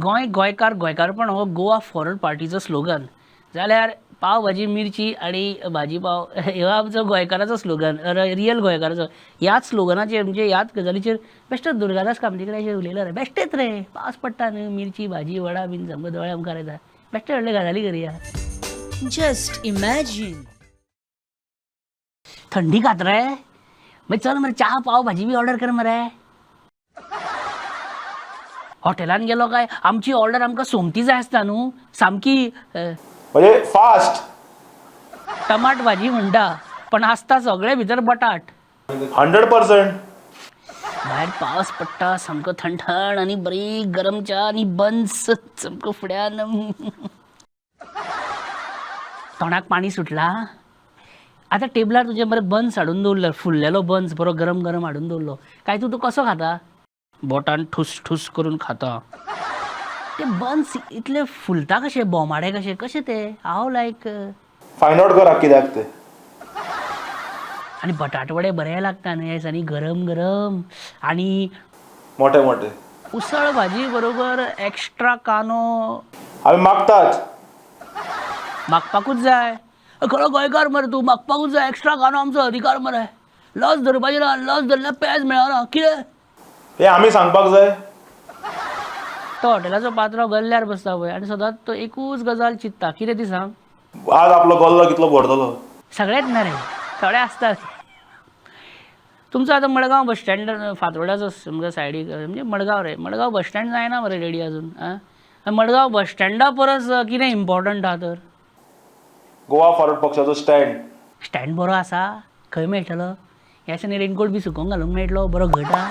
गोंय गोंयकार गोंयकारपण हो गोवा फॉरवर्ड पार्टीचो स्लोगन जाल्यार पाव भाजी मिरची आनी भाजी पाव हो आमचो गोंयकाराचो स्लोगन, रियल गोंयकाराचो. ह्याच स्लोगनाचेर म्हणजे ह्याच गजालीचेर बेश्टोच दुर्गादास कामती कडेन अशें उलयलो रे, बेश्टेच रे, पावस पडटा न्हू, मिरची भाजी वडा बीन सामको दोळ्या मुखार येता, बेश्टे व्हडले गजाली करया. Just imagine. थंडी खात रे, मागीर चल मरे च्या पाव भाजी बी ऑर्डर कर मरे. हॉटेलान गेलो काय आमची ऑर्डर आमकां सोमती जाय आसता न्हू, सामकी. म्हणजे फास्ट. टमाट भाजी म्हणटा पण आसता सगळे भितर बटाट. 100%. भायर पावस पडटा सामको थंड आनी बरी गरम च्या आनी बन्स सामको फुड्यान, तोंडाक पाणी सुटला. आतां टेबलार तुजे बरे बन्स हाडून दवरले, फुल्लेलो बन्स बरो गरम गरम हाडून दवरलो काय तूं कसो खाता? बोटान ठूस ठूस करून खाता. ते बन्स इतले फुलता कशे, बोमाडे कशे कशे ते? हांव लायक फायंड आउट करा कित्याक ते. आनी बटाटवडे बरे लागता न्हू ह्या दिसांनी गरम गरम आनी मोठे मोठे. उसळ भाजी बरोबर एक्स्ट्रा कांदो. आमी मागतात. मागपाकूच जाय. खरो गोंयकार मरे तूं, मागपाकूच जाय एक्स्ट्रा कांदो, आमचो अधिकार मरे. लस धरपाची ना, लस धरल्यार पेज मेळना कितें. हे आमी सांगपाक जाय. तो हॉटेलाचो पात्रांव गल्ल्यार बसता पळय आनी सदांच तो एकूच गजाल चिंत्ता, कितें ती सांग? आज आपलो गल्लो कितलो भरतलो. सगळेच ना रे, थोडे आसतात. तुमचो आतां मडगांव बस स्टँड फातोड्याचो समजा सायडीक, म्हणजे मडगांव रे, मडगांव बस स्टँड जायना मरे रेडी अजून. आं, मडगांव बस स्टँडा परस कितें इम्पॉर्टंट आहा तर? गोवा फॉरवर्ड पक्षाचो स्टँड. स्टँड बरो आसा, खंय मेळटलो? ह्या दिसांनी रेनकोट बी सुकोवंक घालूंक मेळटलो, बरो घट आहा.